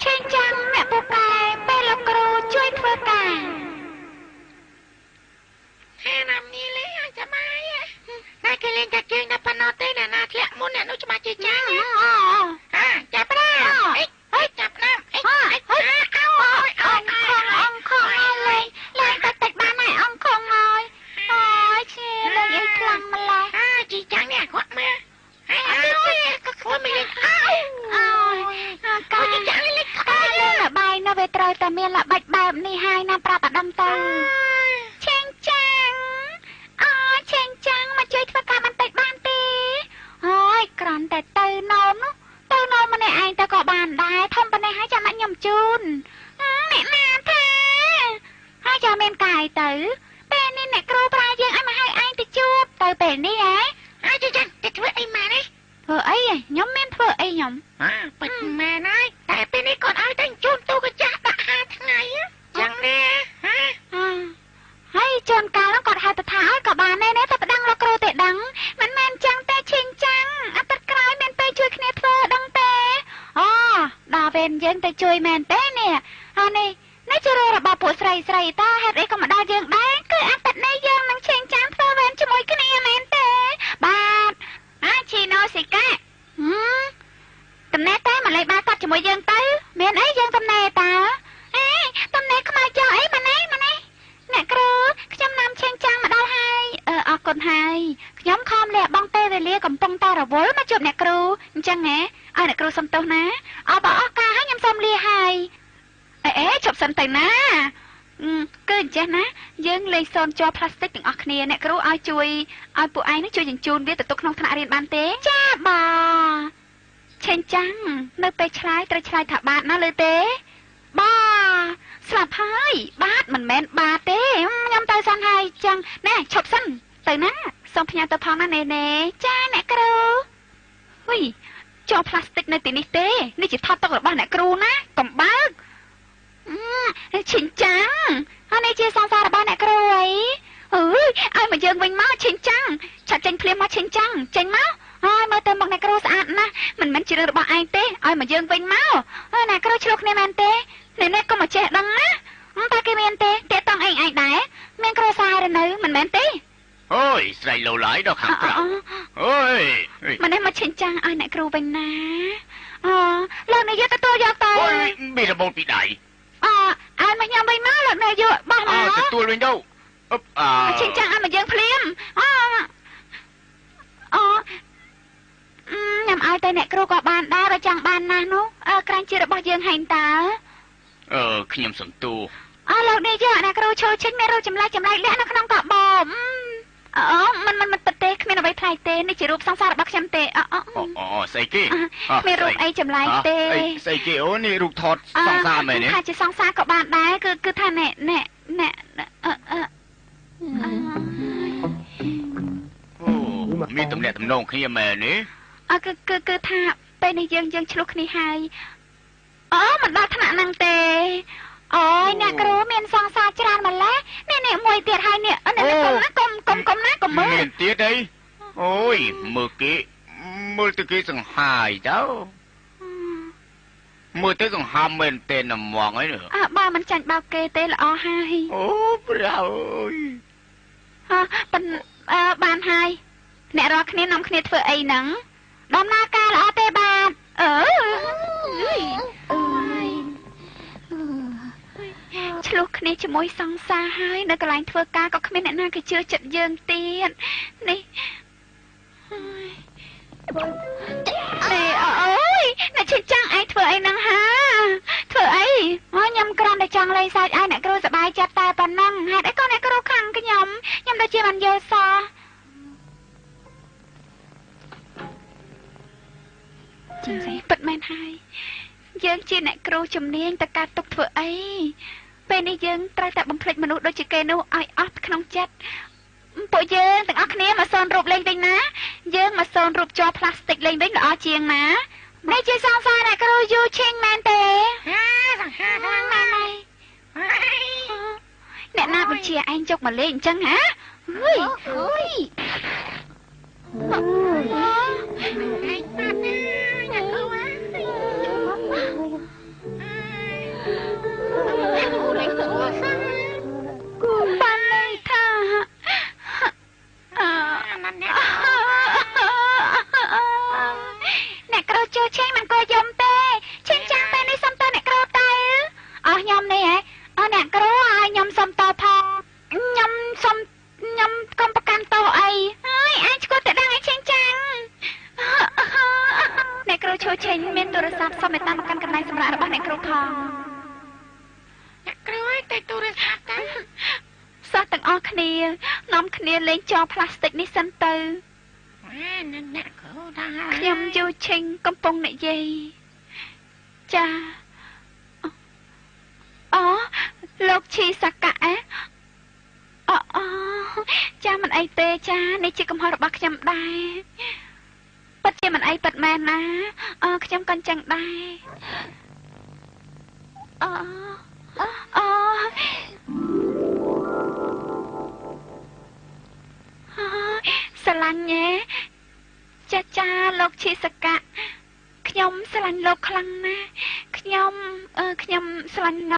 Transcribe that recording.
ឆេងចាំងអ្នកពូកែពេលលោកគ្រូជួយធ្វើការ ហាណាំនេះលេងឲ្យសប្បាយតែគេលេងតែជើងតែប៉ុណ្ណោះទេណាណាធ្លាក់មុនអ្នកនោះច្បាស់ជាចាញ់អាចាប់ណាអីហេចាប់ណាអីអីអោអងខងអងខងលេងលេងតែតិចបានហើយអងខងហើយអូយឈៀលេងអីខ្លាំងម្ល៉េះអាជីចាំងនេះអាក្រក់មកហើយអើយក៏ធ្វើមិនលេងអោអើយកាចាំងលេងការលេងល្បែងនោះវាត្រូវតែមានល្បិចបែបនេះហើយណាប្រាប់អាដឹងទៅឆេងចាំងអើឆេងចាំងមកជួយធ្វើការបន្តិចបានទេអើយគ្រាន់តែទៅនោមនោះទៅនោមម្នាក់ឯងទៅក៏បានដែរធំប៉ុណ្ណេះហើយចាំបាច់ខ្ញុំជូនអ្នកណាថាហើយចាំមានកាយទៅពេលនេះអ្នកគ្រូប្រាយើងឲ្យមកឲ្យឯងទៅជួបទៅពេលនេះហ៎ហើយចាំទៅធ្វើអីម៉ែនេះធ្វើអីខ្ញុំមានធ្វើអីខ្ញុំអាពិតមែនហើយតែពេលនេះគាត់ឲ្យតែជូនទូកចាស់ដាក់5ថ្ងៃចឹងទេហ៎ហើយជួនកាលគាត់ហៅទៅថាឲ្យក៏បានដែរតែប្តឹងលោកគ្រូទេដឹងមិនមែនចឹងទេឈៀងចាំងអាទិត្យក្រោយមានពេលជួយគ្នាធ្វើដឹងទេអូដល់វេនយើងទៅជួយមែនទេនេះហើយនេះនេះជារឿងរបស់ពួកស្រីស្រីតើហេតុអីក៏មកដល់យើងដែរគឺអាទិត្យនេះយើងនឹងឈៀងចាំងធ្វើវេនជាមួយគ្នាមែនទេបាទអាឈីណូស៊ីកាតំណែតែមកលេងបាល់ទាត់ជាមួយយើងទៅមានអីយើងតំណែតើអេតំណែខ្មៅចោះអីម៉ណែម៉ណែអ្នកគ្រូខ្ញុំនាំឆេងចាំងមកដល់ហើយអរគុណហើយខ្ញុំខំលះបង់ពេលវេលាកំពុងតែរវល់មកជួបអ្នកគ្រូអញ្ចឹងហ៎ឲ្យអ្នកគ្រូសុំទោសណាអើបើអស់ការហើយខ្ញុំសុំលាហើយអេជប់សិនទៅណាគឺអញ្ចេះណាយើងលេងសូនជ័រផ្លាស្ទិកទាំងអស់គ្នាអ្នកគ្រូឲ្យជួយឲ្យពួកឯងនេះជួយជញ្ជូនវាទៅទុកក្នុងថ្នាក់រៀនបានទេចាបាឆេងចាំងនៅពេលឆ្លើយត្រូវឆ្លើយថាបាទណាឬទេបាស្លាប់ហើយបាទមិនមែនបាទទេខ្ញុំទៅសិនហើយចឹងណែឈប់សិនទៅណាសូមផ្ញើទៅផងណាណែណែចាអ្នកគ្រូហ៊ុយជ័រផ្លាស្ទិកនៅទីនេះទេនេះជាថតទុករបស់អ្នកគ្រូណាកុំបើកឈិញចាំងអានេះជាសង្សាររបស់អ្នកគ្រូអីអើយឲ្យមកយើងវិញមកឈិញចាំងឆាប់ចេញភ្លាមមកឈិញចាំងចេញមកហើយមើលទៅមុខអ្នកគ្រូស្អាតណាស់មិនមែនជារឿងរបស់ឯងទេឲ្យមកយើងវិញមកអ្នកគ្រូឆ្លោះគ្នាមែនទេនេះកុំមកចេះដឹងណាតើគេមានទេតាក់តងអីឯងដែរមានគ្រួសារឬនៅមិនមែនទេអូយស្រីលោឡាយដល់ខាងក្រៅអូយម្នេះមកឈិញចាំងឲ្យអ្នកគ្រូវិញណាអូលោកនាយកទទួលយកទៅអូយមានរបូតពីដៃអឲ្យមកញ៉ាំវិញមកលោកនាយកបោះមកទទួលវិញទៅអឺឈិញចាំងឲ្យមកយើងភ្លាមអូញ៉ាំឲ្យតែអ្នកគ្រូក៏បានដែរបើចង់បានណាស់នោះក្រាញ់ជារបស់យើងហែងតើខ្ញុំសំទូអើលោកនាយកអ្នកគ្រូឈោឈិញមានរូបចម្លែកចម្លែកលាក់នៅក្នុងកាបូបអូមិនមិនមិនពិតទេគ្មានអ្វីប្លែកទេនេះជារូបសង្សាររបស់ខ្ញុំទេអូស្អីគេគ្មានរូបអីចម្លែកទេស្អីគេអូនេះរូបថតសង្សារមែនទេថាជាសង្សារក៏បានដែរគឺថាណែណែណែអូមានទំនាក់ទំនងគ្នាមែនទេអើគឺថាពេលនេះយើងឆ្លោះគ្នាហើយអូមិនដល់ថ្នាក់ហ្នឹងទេអូយអ្នកគ្រូមានសង្សារច្រើនម្ល៉េះនេះមួយទៀតហើយនេះនេះកុំណាកុំកុំកុំណាកុំមើលមានទៀតអីអូយមើលគេមើលទៅគេសង្ហាយទៅមើលទៅសង្ហាមែនទេណាហ្មងអីអើបើមិនចាញ់បោកគេទេល្អហើយអូព្រះអើយហ៎ប៉ិនបានហើយអ្នករាល់គ្នានាំគ្នាធ្វើអីហ្នឹងដំណើរការល្អទេបាទអើឆ្លោះគ្នាជាមួយសង្សារហើយនៅកន្លែងធ្វើការក៏គ្មានអ្នកណាគេជឿចិត្តយើងទៀតនេះនេះអូយអ្នកជិះចាំងឯងធ្វើអីហ្នឹងហាធ្វើអីមកខ្ញុំគ្រាន់តែចង់លេងសើចឲ្យអ្នកគ្រូសប្បាយចិត្តតែប៉ុណ្ណឹងហេតុអីក៏អ្នកគ្រូខឹងខ្ញុំខ្ញុំដូចជាមិនយល់សោះពិតមែនហើយយើងជាអ្នកគ្រូជំនាញតការទុកធ្វើអីពេលនេះយើងត្រូវតែបំភ្លេចមនុស្សដូចជាគេនោះឲ្យអស់ក្នុងចិត្តពួកយើងទាំងអស់គ្នាមកសូនរូបលេងវិញណាយើងមកសូនរូបជ័រផ្លាស្ទិកលេងវិញល្អជាងណានេះជាសង្សារអ្នកគ្រូយូឈិងមែនទេហាសង្ហាខ្លាំងណាស់ហើយអ្នកណាបញ្ជាឯងយកមកលេងអញ្ចឹងហ៎ហុយហុយឯងបាត់ណាអ្នកគ្រូ ឆេងមានទូរស័ព្ទសូមមេត្តាមកកាន់កន្លែងសម្រាប់របស់អ្នកគ្រូផងអ្នកគ្រូឲ្យតែទូរស័ព្ទទៅសិស្សទាំងអស់គ្នានាំគ្នាលេងចោលផ្លាស្ទិកនេះសិនទៅអ្នកគ្រូដល់ខ្ញុំយូឈិងកំពុងនិយាយចាអូលោកឈីសកៈអូចាមិនអីទេចានេះជាកំហុសរបស់ខ្ញុំដែរពិតជាមិនអីពិតមែនណាខ្ញុំក៏ចឹងដែរអូអូស្រឡាញ់ញ៉េចាចាលោកឈីសកៈខ្ញុំស្រឡាញ់លោកខ្លាំងណាស់ខ្ញុំខ្ញុំស្រឡាញ់